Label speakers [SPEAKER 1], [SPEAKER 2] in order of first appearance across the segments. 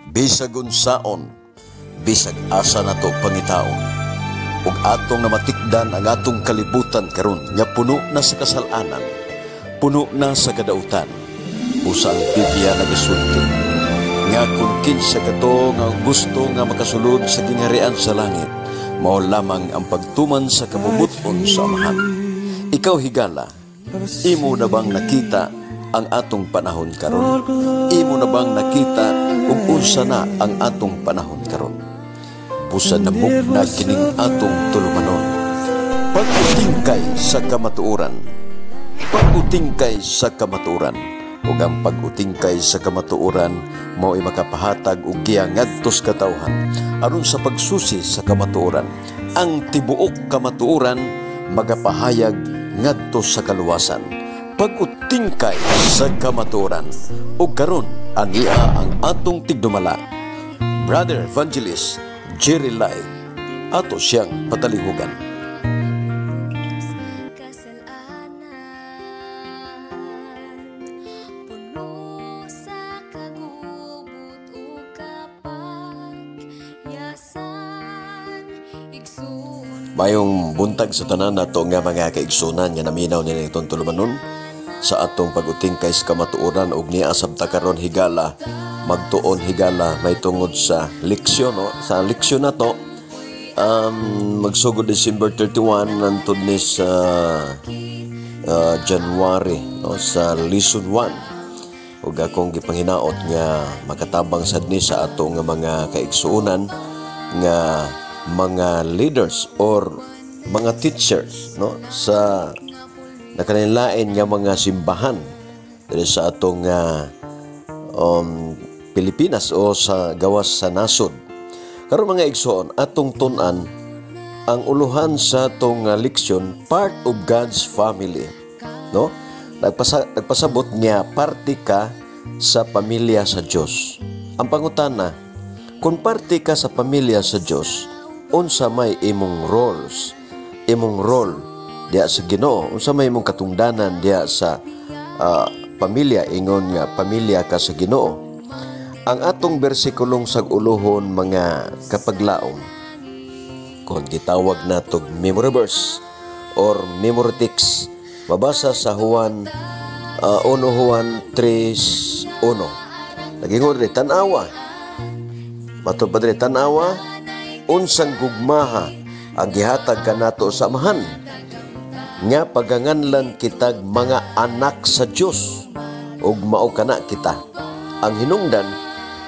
[SPEAKER 1] Bisag unsaon, bisag asa nato pangitaon, ug atong namatikdan ang atong kalibutan karon nga puno na sa kasalanan, puno na sa kadautan. Usa ang Biblia nagasulti nga kung kinsa kato nga gusto nga makasulod sa gingharian sa langit, mao lamang ang pagtuman sa kabubut-on sa Amahan. Ikaw higala, imo na bang nakita ang atong panahon karon? Imo na bang nakita ug unsa na ang atong panahon karon? Busa namugna kining atong tulumanon. Pag-utingkay sa kamatuoran. Pag-utingkay sa kamatuoran. Ug ang pag-utingkay sa kamatuoran mao'y makapahatag og giya ngadto sa katawhan aron sa pagsusi sa kamatuoran. Ang tibuok kamatuoran magapahayag ngadto sa kaluwasan. Pag-utingkay sa kamatuoran. Ug karon ania ang atong tigdumala, Brother Evangelist Jerry Lai, ato siyang patalihugan.
[SPEAKER 2] Kasalanan, puno sa kagubot ug kapakyasan, igsoon.
[SPEAKER 1] Mayong buntag sa tanan nato nga mga kaigsunan nga naminaw nila itong tulumanon sa atong pag-utingkay sa kamatuoran og niya sabta karon higala, magtuon higala may tungod sa leksyon, no? Sa leksyon na to magsugod December 31 nantod ni sa January, no, sa lesson 1, ug akong gipanghinaot nga makatabang sad ni sa ato nga mga kaigsuonan nga mga leaders or mga teachers, no, sa nakanilain nga mga simbahan diri sa atong Pilipinas o sa gawas sa nasod. Karon mga igsoon, atong tun-an ang uluhan sa atong leksyon, part of God's family, no? Nagpasabot nga parte ka sa pamilya sa Dios. Ang pangutana, kung parte ka sa pamilya sa Dios, unsa may imong roles, imong role diya sa Ginoo, unsa may imong katungdanan diya sa pamilya, ingon nga pamilya ka sa Ginoo? Ang atong bersikulong sag-uluhon mga kapaglaom, kung gitawag natog memory verse or memory text, mabasa sa Juan 1 Juan 3:1. Nagingon diri, "Tan-awa." Matod pa diri, "Tan-awa unsang gugmaha ang gihatag kanato sa Amahan nga paganganlan kitag mga anak sa Dios, ug mao kana kita. Ang hinungdan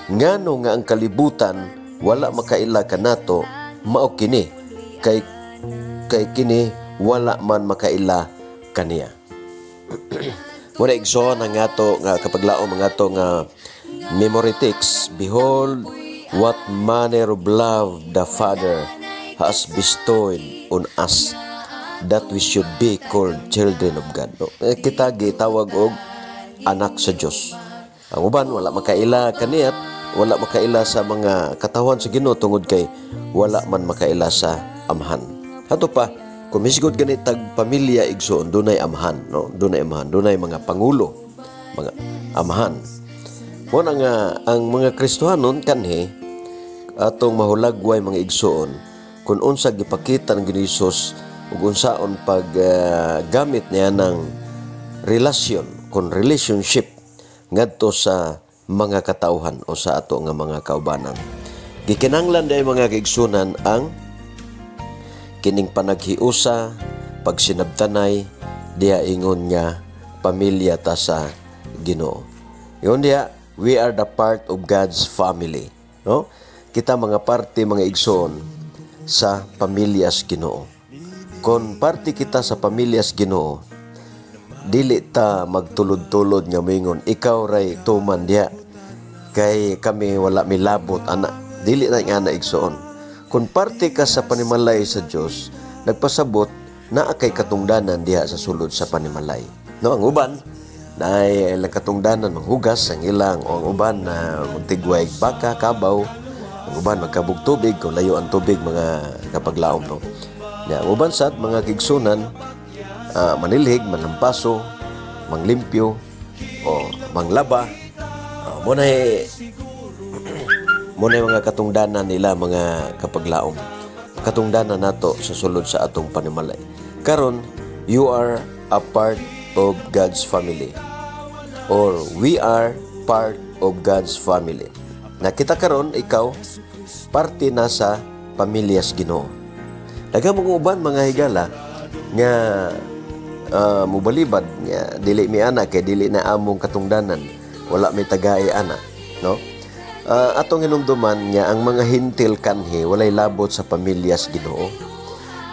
[SPEAKER 1] ngano nga ang kalibutan wala makaila kanato mao kini kay kini wala man makaila kaniya." Muna igsoon ang ato nga kapaglaom, ang ato nga memory text, "Behold what manner of love the Father has bestowed on us, that we should be called children of God." No? Eh, kita gitawag og anak sa Dios. Ang uban wala makaila kaniya, wala makaila sa mga katawhan sa Ginoo tungod kay wala man makaila sa Amahan. Ato pa, kung misgod gani tag pamilya igsoon, dunay amahan, no? Dunay amahan, dunay mga pangulo, mga amahan. Mo na nga ang mga Kristohanon kanhi atong mahulagway mga igsoon kung unsa gipakita ng Ginoo Hesus ug unsaon pag gamit niya ng relasyon kon relationship ngadto sa mga katawhan o sa ato nga mga kaubanan. Gikinahanglan day mga kaigsunan ang kining panaghiusa, pagsinabtanay diha ingon nga pamilya ta sa Ginoo. Ingon diha, we are the part of God's family, no? Kita mga parte mga igsoon sa pamilya sa Ginoo. Kon parte kita sa pamilya sa Ginoo, dili ta magtulod-tulod nga moingon, "Ikaw ray tuman diha kay kami wala milabot ana." Dili na nga na igsoon. Kung parte ka sa panimalay sa Dios, nagpasabot naa kay katungdanan diha sa sulod sa panimalay, no? Ang uban naay ilang katungdanan, manghugas ang ilang, o ang uban na magtigway baka, kabaw, ang uban magkabog tubig kung layo ang tubig mga kapaglaom, no? Ya, ang uban sad mga kigsunan, manilhig, manlampaso, manglimpyo o manglaba. Mo na Mao na mga katungdanan nila, mga kapaglaom. Katungdanan nato sa sulod sa atong panimalay. Karon, you are a part of God's family. Or we are part of God's family. Nakita karon ikaw parte na sa pamilya sa Ginoo. Daghang mga uban, mga higala, nga mubalibad nga dili mi ana kay dili na among katungdanan, wala may tagay ana, no? Atong hinumduman nga ang mga Hentil kanhi walay labot sa pamilya sa Ginoo.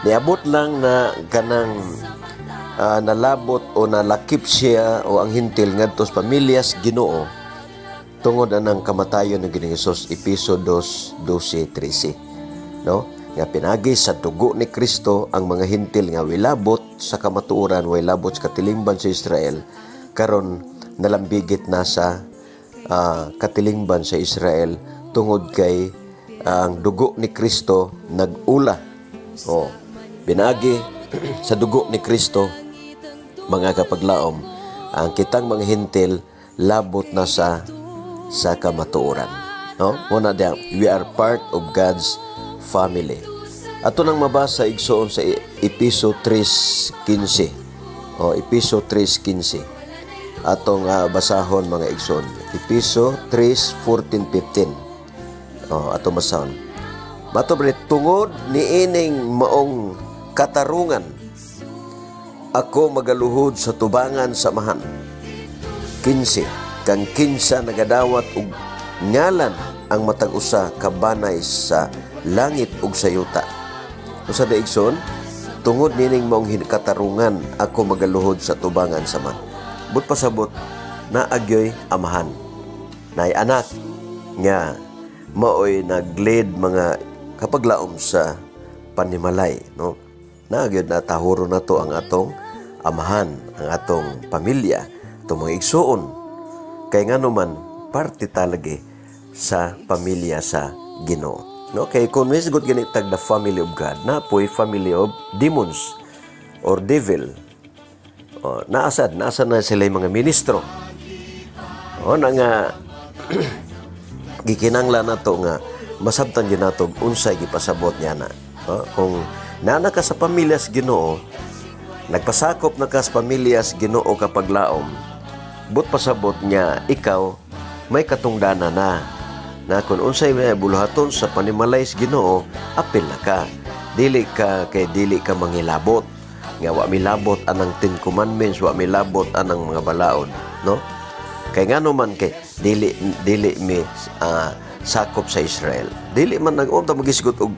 [SPEAKER 1] Niabot lang na kanang nalabot o nalakip siya o ang Hentil ngadto sa pamilya sa Ginoo tungod anang kamatayon ng Ginoong Hesus, Epeso 2:12-13, no? Nga pinagi sa dugo ni Kristo, ang mga Hentil nga wilabot sa kamatuoran, way labot sa katilingban sa Israel, karon nalambigit na sa katilingban sa Israel tungod kay ang dugo ni Kristo nag-ula. O binagi sa dugo ni Kristo, mga kapaglaom, ang kitang mga Hentil labot na sa kamatuoran, no? Muna diya, we are part of God's family. Ato nang mabasa, igsoon, sa Epeso 3:15. O Epeso 3:15. Atong basahon, mga igsoon. Epeso 3:14 15. O ato basahon. Mato bre, "Tungod niining maong katarungan, ako magaluhod sa tubangan sa Amahan." 15. "Kang kinsa nagadawat og ngalan ang matag usa ka banay sa langit ug sa yuta." Usa da, igsoon, "Tungod nining maong katarungan, ako magaluhod sa tubangan sa Amahan." But pasabot naagyoy amahan. Naay anak nga maoy nag-lead, mga kapaglaom, sa panimalay, no? Nagyod na tahuro na to ang atong amahan, ang atong pamilya, itong mga igsuon. Kay ngano man, parte talagi sa pamilya sa Ginoo. No, kay kung misgot gani tag the family of God, napoy family of demons or devil. O, naasad, naasa na sila yung mga ministro. O, na nga gikinanglan nato nga masabtan gyud nato unsay gipasabot niya na. O, kung naana ka sa pamilya sa Ginoo, nagpasakop na ka sa pamilya sa Ginoo, kapaglaom, but pasabot niya ikaw may katungdana na na kung unsay may buluhaton sa panimalay sa Ginoo, apil na ka. Dili ka kay dili ka mangilabot nga wa milabot anang Ten Commandments, wa milabot anang mga balaod, no? Kay ngano man kay dili dili mi sakop sa Israel. Dili man nag unta magisgot og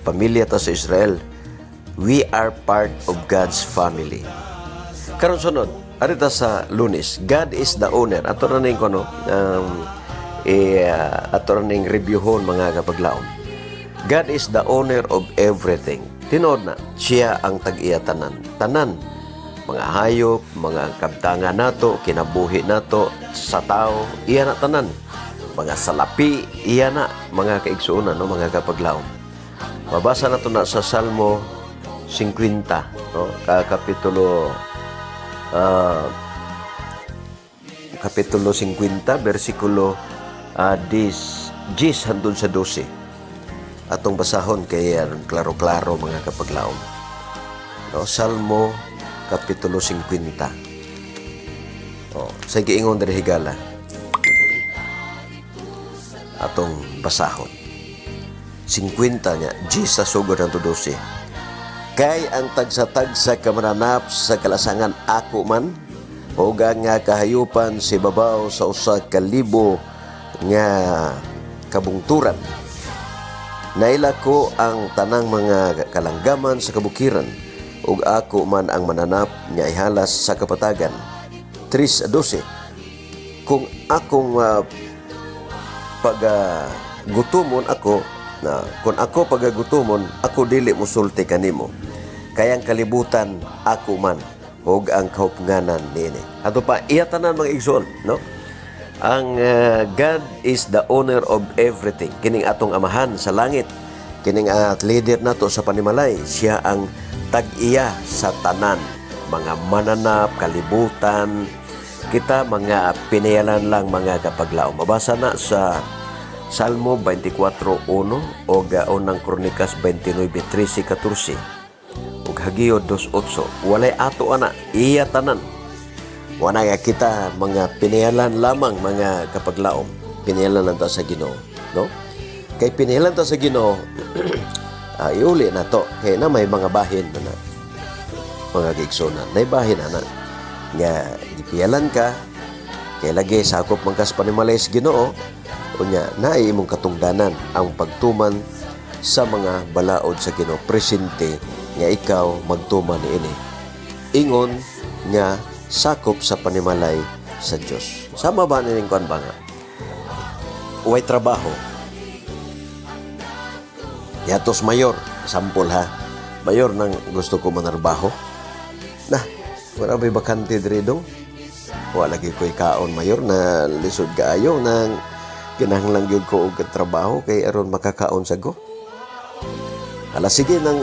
[SPEAKER 1] pamilya ta sa Israel. We are part of God's family. Karon sunod, arita sa Lunes, God is the owner. Ato na ning kono, ato na ning reviewhon, mga kapaglaom. God is the owner of everything. Tinuod na, siya ang tag-iya tanan. Tanan, mga hayop, mga kabtangan nato, kinabuhi nato, sa tao, iya na tanan. Mga salapi, iya na, mga kaigsuonan, no, mga kapaglaom. Mabasa nato na sa Salmo 50, no, kapitulo 50, versikulo 10 10 hangtod sa 12. Atong basahon kay klaro-klaro, mga kapaglaom. No, Salmo kapitulo 50. Oh, sa giingon diri, higala. Atong basahon. 50 niya, 10 sa sugod hangtod 12. "Kay ang tagsa-tagsa ka mananap sa kalasangan ako man, ug ang nga kahayupan sa ibabaw sa 1,000 nga kabungturan. Naila ko ang tanang mga kalanggaman sa kabukiran, ug ako man ang mananap nga ihalas sa kapatagan." 3:12. "Kung akong pagagutomon ako na kung ako pagagutomon ako, dili musulti kanimo. Kay ang kalibutan ako man ug ang kahupnganan niini." Ato pa, iya tanan, mga igsoon, no? Ang God is the owner of everything. Kining atong amahan sa langit, kining at leader nato sa panimalay, siya ang tag-iya sa tanan. Mga mananap, kalibutan, kita mga pinayalan lang, mga kapaglaom. Mabasa na sa Salmo 24:1 o Unang Kronikas 29:13-14 ug Hageo 2:8. Walay ato ana, iya tanan. Wala nga kita mga pinayalan lamang, mga kapaglaom. Pinayalan lang ta sa Ginoo, no? Kay pinayalan ta sa Ginoo, iuli na to. Kay na may mga bahin na mga kaigsuonan. Nay bahin ana nga gipiyalan ka kay lagi sakop man kas panimalay sa Ginoo, unya naay imong katungdanan ang pagtuman sa mga balaod sa Ginoo, presente nga ikaw magtuman niini. Ingon nga sakop sa panimalay sa Dios. Sama ba nining kuan ba nga? Way trabaho. Yatos mayor, sampol ha. Mayor, nang gusto ko manarbaho. Nah, wala ba'y bakante diri dong? Wala lagi ko'y kaon, mayor, na lisod kaayo nang kinahanglan gyud ko og trabaho kay aron makakaon sa ko. Hala, sige nang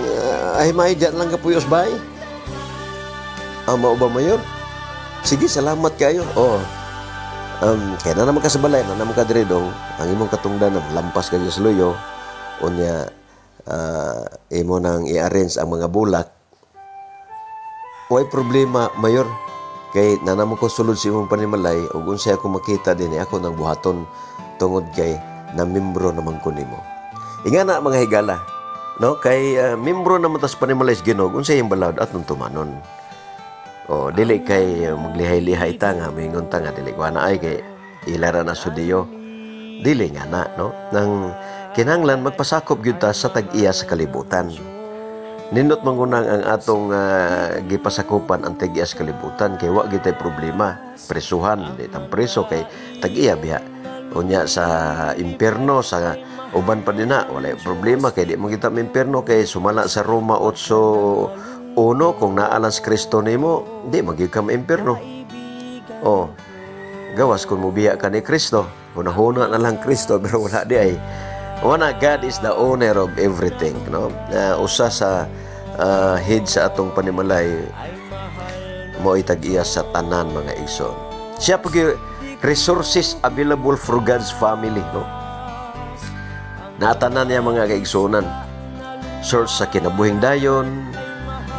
[SPEAKER 1] ay may diyan lang kapuyos bay. Ah, mao ba, mayor? Sige, salamat kayo. Oh. Kaya na naman ka sa balay, na naman ka diri dong, ang imong katungdanan, lampas ka sa luyo, unya imo nang i-arrange ang mga bulak. Way problema, mayor. Kay nanamo ko sulod sa imong panimalay ug unsay ako makita dinhi, ako nang buhaton tungod kay na membro naman ko nimo. Ingana, mga higala, no? Kay membro naman tas panimalay sa Ginoo, unsay iyang balaod atong tumanon. O dili kay maglihay-lihay ta nga moingon ta nga dili ko na ay kay ilara na sudiyo. Dili nga na, no? Nang kinahanglan magpasakop gyud ta sa tag-iya sa kalibutan. Nindot mangunang ang atong gipasakupan ang tag-iya sa kalibutan kay wa gyud problema. Presuhan, di tang preso kay tag-iya biya. Unya sa impierno sa uban pa din na walay problema kay di mo kita impierno kay sumala sa Roma 8:1, kung naa lang si Kristo nimo, di magyud ka maimpierno. Oh, gawas kung mubiya ka ni Kristo, hunahuna na lang Kristo, pero wala di ay. Wala, God is the owner of everything, no? Usa sa head sa atong panimalay mo tag-iya sa tanan, mga igsoon. Siya pag resources available for God's family, no? Natanan niya, mga kaigsuonan. Source sa kinabuhing dayon,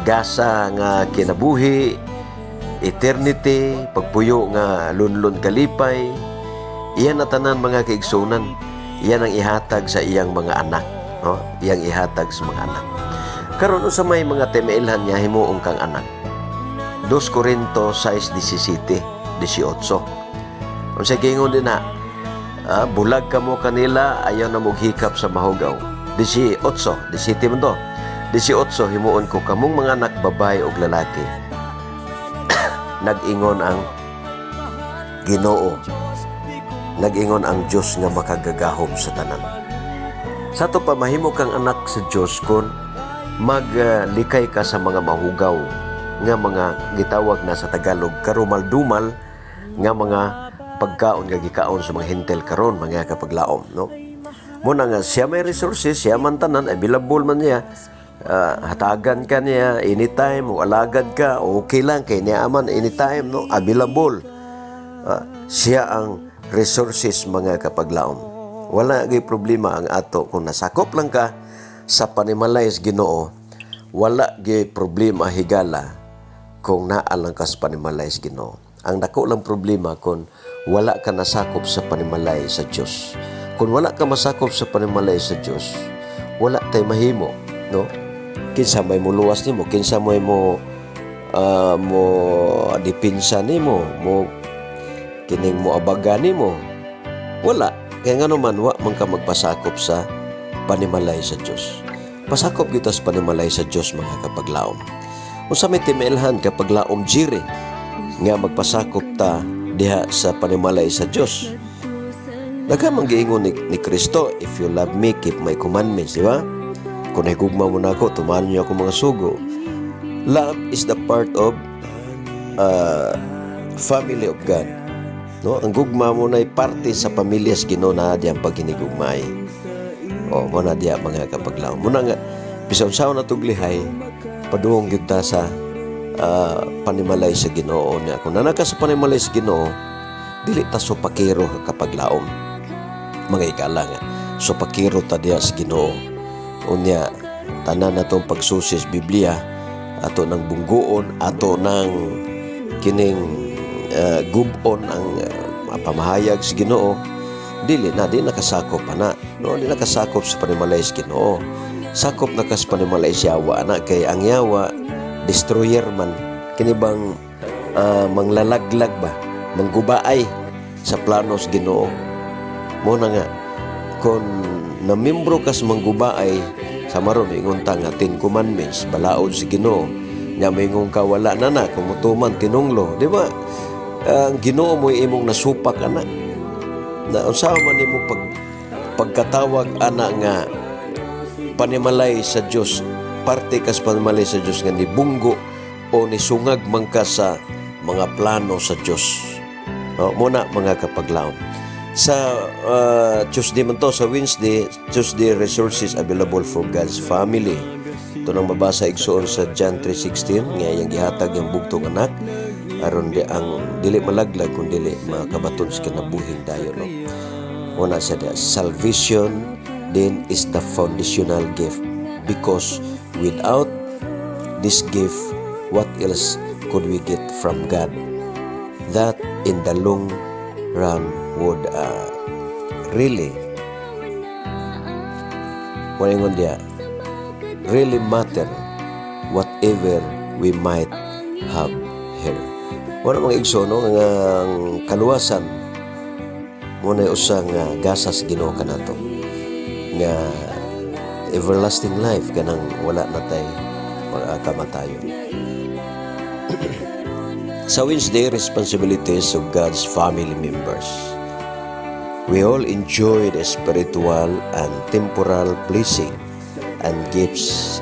[SPEAKER 1] gasa nga kinabuhi, eternity, pagpuyo nga lunlun kalipay. Iyan na tanan, mga kaigsuonan. Iyan ang ihatag sa iyang mga anak, no? Iyang ihatag sa mga anak. Karon, usa may mga timailhan niya himuong kang anak? 2 Corinto 6:17, 18. Unsa giingon din na, bulag kamo kanila, ayaw na moghikap sa mahugaw. 18, 17 man to. 18, himuon ko kamong mga anak, babae ug lalaki. Nag-ingon ang Ginoo. Nag-ingon ang Dios nga makagagahom sa tanan. Sa ato pa, mahimo kang anak sa Dios kung maglikay ka sa mga mahugaw nga mga gitawag na sa Tagalog karumal-dumal nga mga pagkaon nga gikaon sa mga hentil karon, mga kapaglaom, no? Muna nga siya may resources, siya man tanan, available man niya, hatagan ka niya anytime o alagad ka, okay lang kay niya man anytime, no? Available. Siya ang resources, mga kapaglaom. Wala gyud problema ang ato kung nasakop lang ka sa panimalay sa Ginoo. Wala gyud problema, higala, kung naa lang ka sa panimalay sa Ginoo. Ang dako lang problema kung wala ka nasakop sa panimalay sa Dios. Kung wala ka masakop sa panimalay sa Dios, wala tay mahimo, no? Kinsa may muluwas nimo, kinsa may mo dipinsa nimo, mo kining mo abaga nimo? Wala. Kaya nga naman, wa man ka magpasakop sa panimalay sa Dios. Pasakop kita sa panimalay sa Dios, mga kapaglaom. Unsa may timailhan, kapaglaom Jiri, nga magpasakop ta diha sa panimalay sa Dios? Daghan man giingon ni Kristo, "If you love me, keep my commandments," di ba? Kung nahigugma mo na ako, tumanon niyo ako mga sugo. Love is the part of family of God. No? Ang gugma mo na parte sa pamilya sa Ginoo na diyang paghinigugmay. O, mo na diya, mga kapaglaom. Muna nga, bisan sa na tuglihay, paduong gyud ta sa panimalay sa Ginoo niya. Kung nana ka sa panimalay sa Ginoo, dili ta supakero, kapaglaom. Mga higala nga so pakiro ta diha sa Ginoo. Unya tanan natong pagsusi sa Biblia, ato nang bunggoon, ato nang kining gubon ang pamahayag sa Ginoo, dili na di nakasakop ana, no? Di nakasakop sa panimalay sa Ginoo, sakop na kas panimalay sa yawa ana, kay ang yawa destroyer man, kini bang manglalaglag ba, manggubaay sa plano sa Ginoo. Mo na nga kon namembro kas manggubaay sa maron, ingon ta nga Ten Commandments, balaod sa Ginoo nya, maingon ka wala na na kung mutuman tinunglo, di ba? Ang Ginoo mo imong nasupak ana, na unsa man nimo pagkatawag ana nga panimalay sa Dios, parte kas panimalay sa Dios nga nibunggo o nisungag man ka sa mga plano sa Dios, no? Muna mga kapaglaom, sa Tuesday man to, sa Wednesday, Tuesday, resources available for God's family. Ito nang mabasa, igsoon, sa John 3:16 nga iyang gihatag yung bugtong anak aron di ang dili malaglag kung dili makabaton sa kinabuhing dayon, no? Una siya diya, salvation then is the foundational gift because without this gift, what else could we get from God that in the long run would really, ingon diya, really matter, whatever we might have here? Wala, mga igsoon, no, nga ang kaluwasan mo na usa nga gasa sa Ginoo kanato nga everlasting life, kanang wala na tay kamatayon. Sa Wednesday, responsibilities of God's family members. We all enjoy the spiritual and temporal blessing and gifts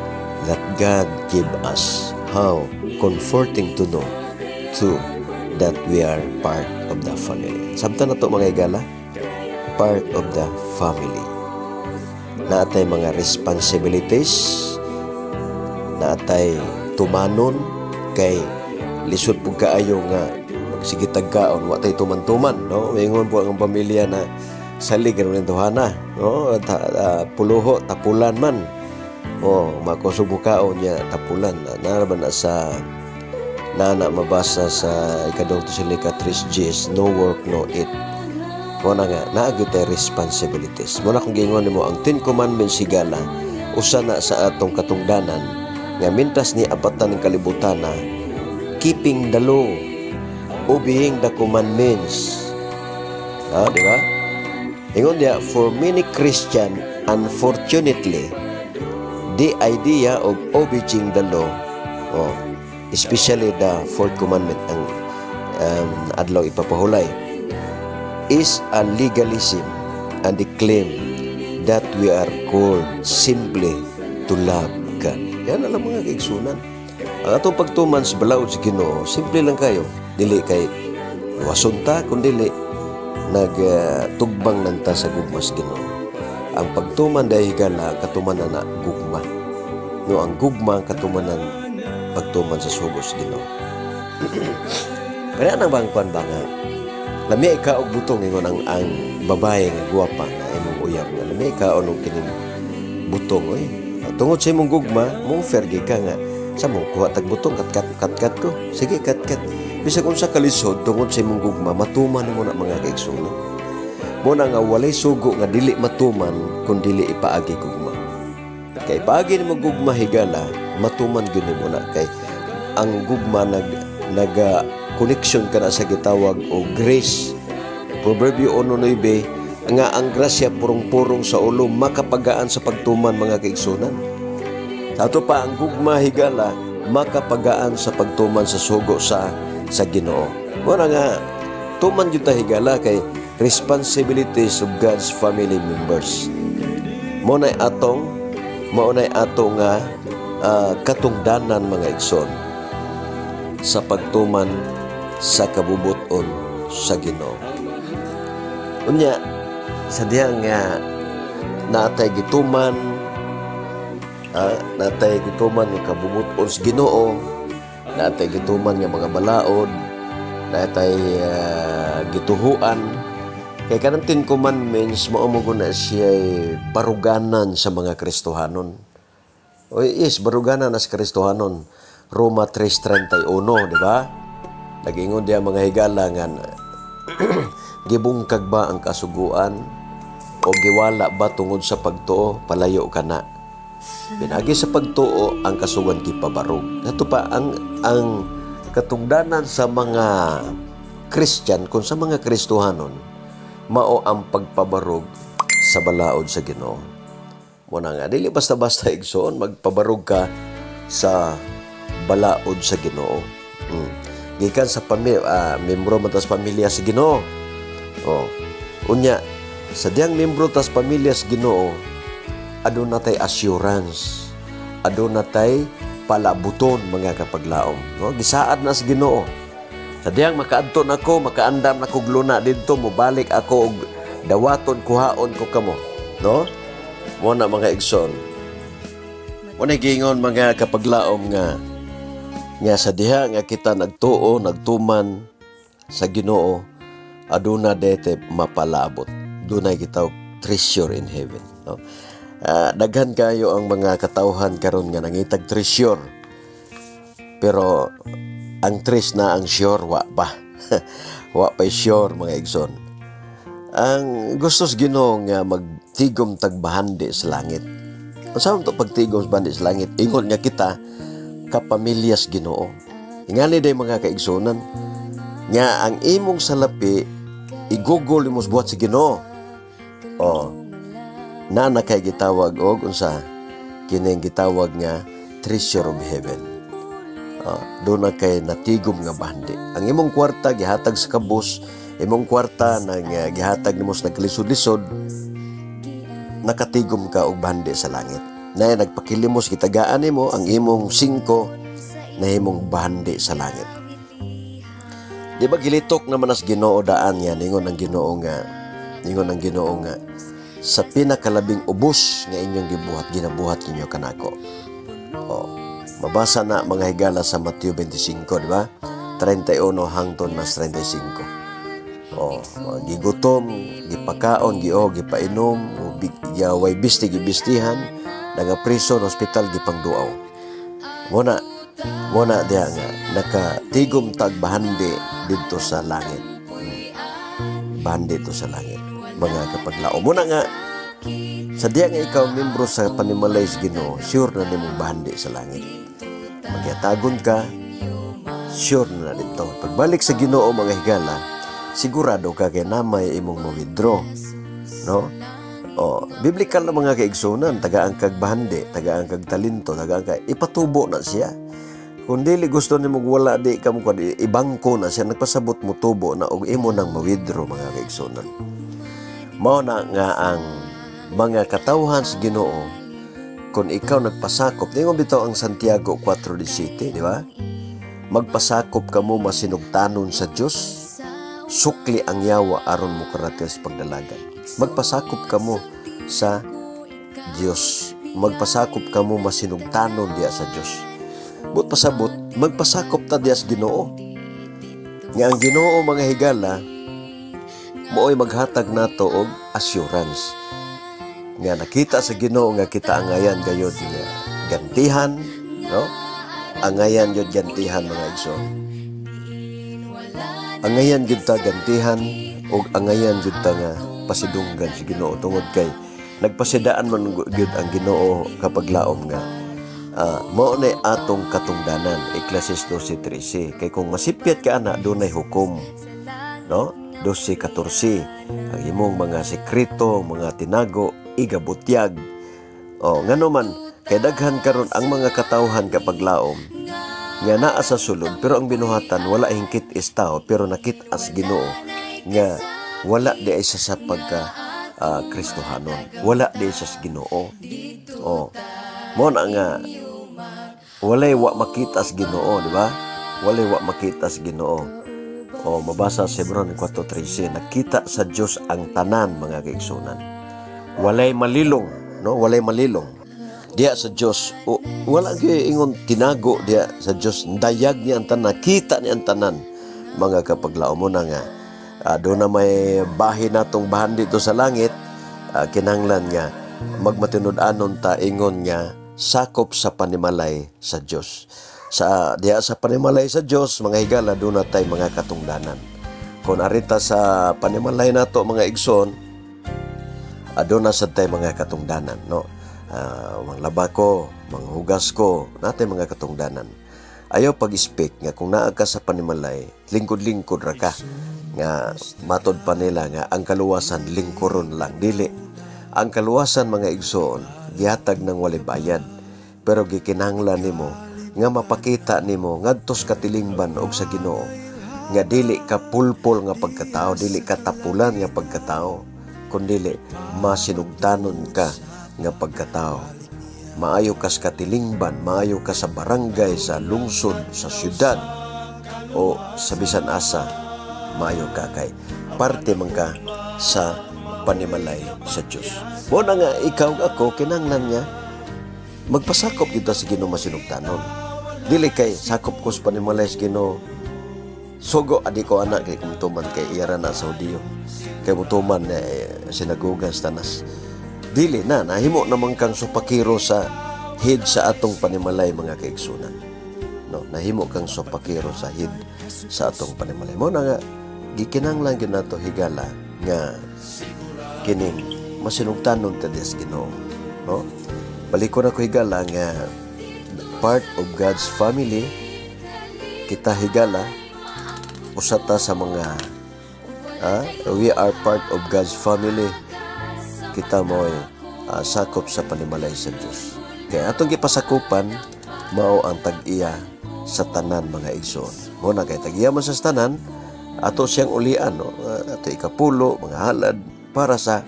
[SPEAKER 1] that God give us. How comforting to know, too, that we are part of the family. Samtang na to, mga higala, part of the family. Naatay mga responsibilities, naatay tumanon, kay lisod pud kaayo nga magsige tag kaon wa tay tuman-tuman, no? Maingon po ang pamilya na salig ron tuhana, no? Ta, puluho tapulan man oh, makusog mo kaon niya tapulan na ba na sa nana mabasa sa Ikaduhang Tesalonika 3 Gs, no work, no eat. Mo na nga naa gyud tay responsibilities. Mo na kung giingon nimo ang Ten Commandments, higala, usa na sa atong katungdanan nga mintas ni abatan ng kalibutan na keeping the law, obeying the commandments. Ah, di ba? Ingon diya, for many Christian, unfortunately, the idea of obeying the law, oh, especially the fourth commandment, ang adlaw ipapahulay, is a legalism and the claim that we are called simply to love God. Yan alam, mga kaigsunan. Ang atong pagtuman sa balaod sa Ginoo, simple lang kayo. Dili kay luwason ta, kun dili nagtugbang uh, nanta sa gugma sa Ginoo. Ang pagtuman dahil, higala, katumanan na gugma. No, ang gugma ang katumanan pagtuman sa sugo sa Ginoo. Kaya nang bang kwan ba nga lami ka og butong, ingon ang babae nga gwapa nga imong uyab nga lami ka og kining butong oy. Tungod sa imong gugma, mo offer ka nga sa mo kuha tag butong, kat kat kat kat ko. Sige, kat kat. Bisag unsa kalisod, tungod sa imong gugma matuman mo na, mga kaigsuonan. Mo na nga walay sugo nga dili matuman kung dili ipaagi gugma. Kay paagi nimo gugma, higala, matuman gyud nimo na, kay ang gugma naga connection ka na sa gitawag o grace. Proverbio 1:9 nga ang grasya purong-purong sa ulo, makapagaan sa pagtuman, mga kaigsunan. Ato pa ang gugma, higala, makapagaan sa pagtuman sa sugo sa Ginoo. Mo na nga tuman gyud ta, higala, kay responsibilities of God's family members. Mao nay atong nga katungdanan, mga igsoon, sa pagtuman sa kabubuton sa Ginoo. Unya sa diha nga naatay gituman, natay gituman nga kabubuton sa Ginoo, natay gituman nga mga balaod, natay gituhuan. Kay kanang Ten Commandments, mao mo na siya baruganan sa mga Kristohanon. O yes, baruganan na sa Kristohanon. Roma 3:31, di ba? Nagingon diya, mga higala, nga gibungkag ba ang kasuguan o giwala ba tungod sa pagtuo? Palayo ka na. Pinagi sa pagtuo ang kasuguan gipabarog. Nato pa ang katungdanan sa mga Christian, kung sa mga Kristohanon, mao ang pagpabarog sa balaod sa Ginoo. Muna nga dili basta-basta, igsoon, magpabarog ka sa balaod sa Ginoo. Gikan sa pamilya, membro man tas pamilya sa Ginoo. Oh. Unya, sa diyang membro tas pamilya sa Ginoo, aduna tay assurance. Aduna tay palabuton, mga kapaglaom. No? Gisaad na sa Ginoo. Sa diyang makaadto nako, makaandam na kog luna didto, mobalik ako og dawaton, kuhaon ko kamo. No? Mo na, mga igsoon. Mo na giingon, mga kapaglaom, nga nga sa diha nga kita nagtuo, nagtuman sa Ginoo, aduna dete mapalabot. Dunay kita treasure in heaven, no? Daghan kayo ang mga katawhan karon nga nangitag treasure. Pero ang tres na ang sure wa pa. Wa pa sure, mga igsoon. Ang gusto sa Ginoo nga magtigom tag bahandi sa langit. Unsa man to pagtigom sa bahandi sa langit? Ingon nga kita kapamilya sa Ginoo. Ingali day, mga kaigsunan, nga ang imong salapi igugol imo sa buhat sa Ginoo. Oh. Na na kay gitawag og unsa, kining gitawag nga treasure of heaven. Oh, doon na kay natigom nga bahandi. Ang imong kwarta gihatag sa kabus, imong kwarta nang gihatag nimo sa nagkalisod-lisod, nakatigom ka og bahandi sa langit. Na nagpakilimos, gitagaan nimo ang imong singko, nahimong bahandi sa langit. Di ba gilitok naman as Ginoo daan nga ningon ang Ginoo nga sa pinakalabing ubos nga inyong gibuhat, ginabuhat ninyo kanako. O, mabasa na, mga higala, sa Mateo 25, di ba? 31 hangtod nas 35. O, gigutom, gipakaon, gio, gipainom, o, way bisti, gibistihan, nagapriso, hospital, gipangduaw. Muna diha nga nakatigom tag bahandi didto sa langit. Bahandi to sa langit, mga kapaglaom. Muna nga sa diya nga ikaw membro sa panimalay sa Ginoo, sure na nimong bahandi sa langit. Magyatagon ka, sure na dito. Pagbalik sa Ginoo, mga higala, sigurado ka kay namay imong mo-withdraw. No? O, biblical na, mga kaigsunan, tagaan kag bahandi, tagaan kag talento, tagaan kag ipatubo na siya. Kung dili gusto nimo wala di ka mo kuan, ibangko na siya, nagpasabot mo tubo na og imo nang ma-withdraw, mga kaigsunan. Mao na nga ang mga katawhan sa Ginoo, kung ikaw nagpasakop, ningon bitaw ang Santiago 4:17, di ba? Magpasakop kamo masinugtanon sa Dios, sukli ang yawa aron mo karatil sa pagdalagan. Magpasakop kamo sa Dios. Magpasakop kamo masinugtanon diya sa Dios. But pasabot, magpasakop ta diya sa Ginoo. Nga ang Ginoo, mga higala, mooy maghatag nato og assurance. Nga nakita sa Ginoo nga kita angayan gayod nga gantihan, no? Angayan gyud gantihan, mga igsoon. Angayan gyud ta gantihan og angayan gyud ta nga pasidunggan sa Ginoo tungod kay nagpasidaan man gyud ang Ginoo kapag laom nga mao na atong katungdanan, Ecclesiastes 12:13, kay kung masipyat ka ana, dunay hukom, no? 12:14, ang imong mga sekreto, mga tinago, igabutyag. O ngano man kay daghan karon ang mga katawhan, kapag laom, nga naa sa sulod pero ang binuhatan wala hingkit istaw, pero nakit-as Ginoo nga wala di ay sa pagka Kristohanon, wala di sa Ginoo. O mo na nga walay wa makita sa Ginoo, di ba? Walay wa makita sa Ginoo. O mabasa sa Hebron 4:13, nakita sa Dios ang tanan, mga kaigsunan. Walay malilong, no? Walay malilong diya sa Dios. O, wala gyud ingon tinago diya sa Dios. Dayag niya ang tanan, kita niya ang tanan, mga kapaglaom. Mo na nga Doon na may bahin natong bahan dito sa langit, kinahanglan nga magmatinud-anon ta ingon nga sakop sa panimalay sa Dios. Sa diha sa panimalay sa Dios, mga higala, doon na tay mga katungdanan. Kung arita sa panimalay nato, mga igsoon, aduna sad tay mga katungdanan, no? Manglaba ko, manghugas ko, natay mga katungdanan. Ayaw pag-expect nga kung naa ka sa panimalay, lingkod-lingkod ra ka. Nga matod pa nila nga ang kaluwasan lingkuron lang, dili. Ang kaluwasan, mga igsoon, gihatag ng walay bayad. Pero gikinahanglan nimo nga mapakita nimo ngadto sa katilingban og sa Ginoo nga dili ka pulpol nga pagkatao, dili ka tapulan nga pagkatao, kundili masinugtanon ka nga pagkatao. Maayo ka sa katilingban, maayo ka sa barangay, sa lungsod, sa syudad, o sa bisan asa, maayo ka kay parte man ka sa panimalay sa Dios. Mo na nga ikaw ako kinahanglan nga magpasakop kita sa Ginoo masinugtanon. Dili kay sakop ko sa panimalay sa Ginoo. Sugo adi ko anak kay kumutuman kay iyara na sa Hudiyo. Kay mutuman eh, sinagoga sa tanas. Dili na nahimo naman kang supakiro sa head sa atong panimalay, mga kaigsunan. No, nahimo kang supakiro sa head sa atong panimalay. Mo na nga gikinahanglan gyud nato, higala, nga kining masinugtanon ta diha sa Ginoo, no? Balikon ako, higala, nga part of God's family kita, higala, usa ta sa mga we are part of God's family. Kita mo sakop sa panimalay sa Dios. Kaya atong gipasakupan mao ang tag-iya sa tanan, mga igsoon. Mo na kay tag-iya man sa tanan, ato siyang ulian, no? Ato ikapulo, mga halad para sa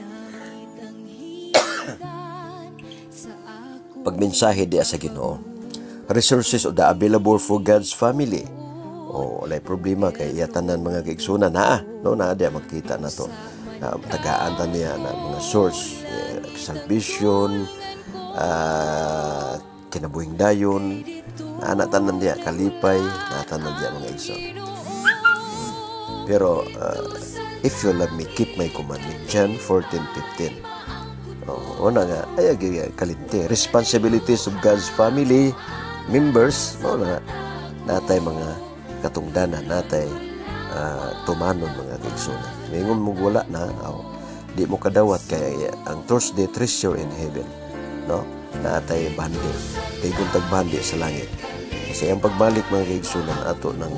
[SPEAKER 1] pagmensahe diya sa Ginoo. Resources o the available for God's family. O walay problema kay iya tanan, mga kaigsunan, naa, no, naa diya makita na to. Tagaan ta niya na mga source, salvation, kinabuhing dayon, naa na tanan diya, kalipay, naa tanan diya, mga igsoon. Pero "If you love me, keep my commandment." John 14:15. Oh, una nga, ay, kalinti. Responsibilities of God's family members, mo na natay mga katungdanan, natay tumanon, mga kaigsunan. Mingon mo wala na, aw, di mo kadawat kay ang Thursday treasure in heaven, no? Natay bandi, kay guntag bandi sa langit. Kasi ang pagbalik, mga kaigsunan, ato nang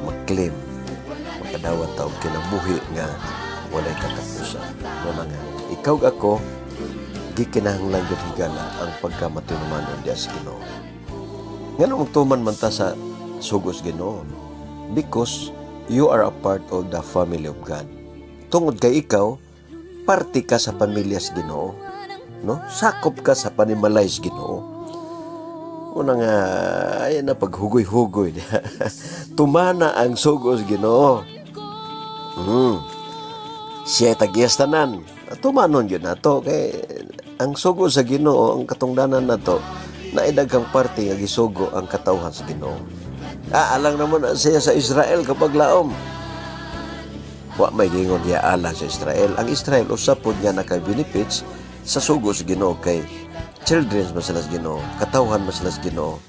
[SPEAKER 1] mag-claim, makadawat ta og kinabuhi nga walay katapusan. Mo na nga, ikaw ug ako gikinahanglan gyud, higala, ang pagkamatinumanon diya sa Ginoo. Ngano magtuman man ta sa sugos Ginoo? Because you are a part of the family of God. Tungod kay ikaw parte ka sa pamilya sa Ginoo. No? Sakop ka sa panimalay sa Ginoo. Una nga ay na paghugoy-hugoy. Tumana ang sugo sa Ginoo. Siya tag-iyas tanan. Tumanon yun nato kay ang sugo sa Ginoo, ang katungdanan nato, na daghang parte nga gisugo ang katawhan sa Ginoo. Alang naman na siya sa Israel kapag laom. Wa may gingon niya alang sa Israel. Ang Israel usa pod nga naka-benefits sa sugo sa Ginoo kay children man sila sa Ginoo, katawhan man sila sa Ginoo.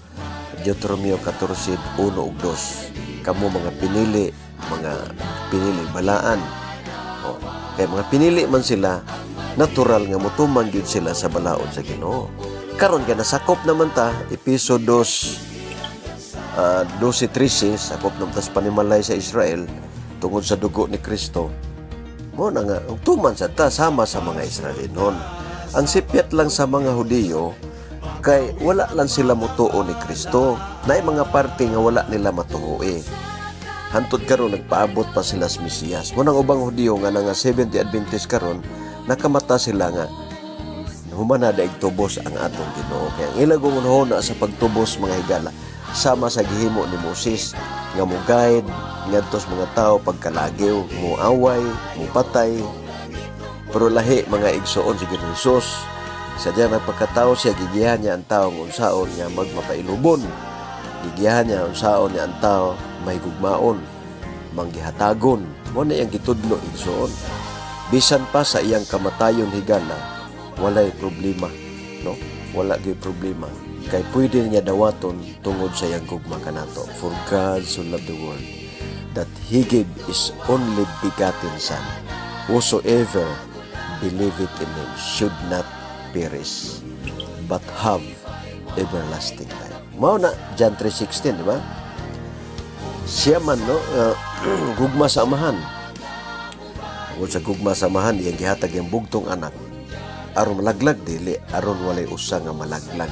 [SPEAKER 1] Deuteronomio 14:1 ug 2. Kamo mga pinili balaan. O, kay mga pinili man sila, natural nga motuman gyud sila sa balaod sa Ginoo. Karon kay nasakop naman ta, Episo 2 12:13, sakop naman ta sa panimalay sa Israel tungod sa dugo ni Kristo. Mo na nga tuman sa ta sama sa mga Israelinon. Ang sipyat lang sa mga Hudiyo kay wala lang sila motuo ni Kristo. Naay mga parte nga wala nila matuoi. Hantod karon nagpaabot pa sila sa Mesiyas. Mo nang ubang Hudiyo nga nga 70 Adventist karon, nakamata sila nga humana daig tubos ang atong Ginoo. Kaya ang ilang na sa pagtubos, mga higala, sama sa gihimo ni Moses nga mo guide ngadto sa mga tao pagkalagiw, mo away, mo patay. Pero lahi, mga igsoon, si Ginoong Hesus. Sa diya nagpagkatao siya, gigiyahan niya ang tao ng unsaon nga magmapailubon. Gigiyahan niya unsaon niya ang tao mahigugmaon. manggihatagon. Mao na iyang gitudlo, igsoon. Bisan pa sa iyang kamatayon, higala, walay problema, no? Wala gyud problema kay pwede niya dawaton tungod sa iyang gugma kanato. For God so loved the world that He gave His only begotten Son, whosoever believeth in Him should not perish but have everlasting life. Mao na John 3:16, di ba? Siya man, no, gugma sa Amahan. Tungod sa gugma sa Amahan, iyang gihatag iyang bugtong Anak aron malaglag dili, aron walay usa nga malaglag,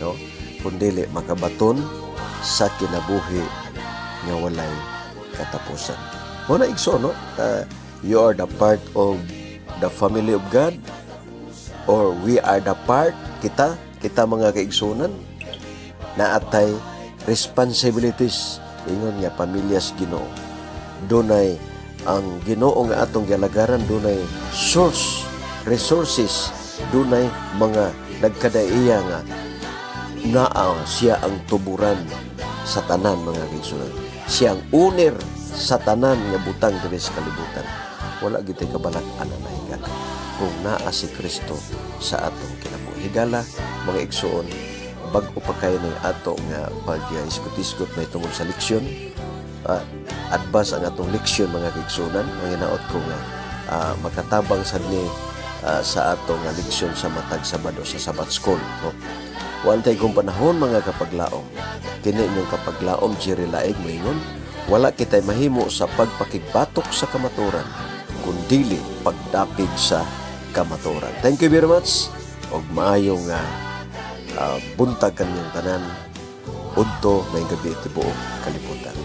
[SPEAKER 1] no, kundili makabaton sa kinabuhi nga walay katapusan. Mao na, igsoon, no? You are the part of the family of God, or we are the part, kita kita mga kaigsunan, naatay responsibilities ingon nga pamilya sa Ginoo. Dunay ang Ginoo nga atong gialagaran, dunay source, resources, dunay mga nagkadaiya nga naa siya ang tuburan sa tanan, mga kaigsunan. Siya ang owner sa tanan nga butang diri sa kalibutan. Wala gyud tay kabalak-an na, higala, kung naa si Kristo sa atong kinabuhi. Higala, mga igsoon, bag-o pa kay ni ato nga pag-isgot-isgot may tungod sa leksyon. Advance ang atong leksyon, mga kaigsunan. Manginaot ko nga makatabang sad ni sa atong nga leksyon sa matag Sabado sa Sabbath School, no? Wantay kong panahon, mga kapaglaom. Kini inyong kapaglaom, Jerry Laig, moingon, wala kitay mahimo sa pagpakigbatok sa kamaturan, kundili pagdapig sa kamaturan. Thank you very much. Og maayong buntag kaninyong tanan. Udto may gabi tibuok kalibutan.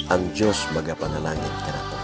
[SPEAKER 1] Ang Diyos magapanalangin kanato.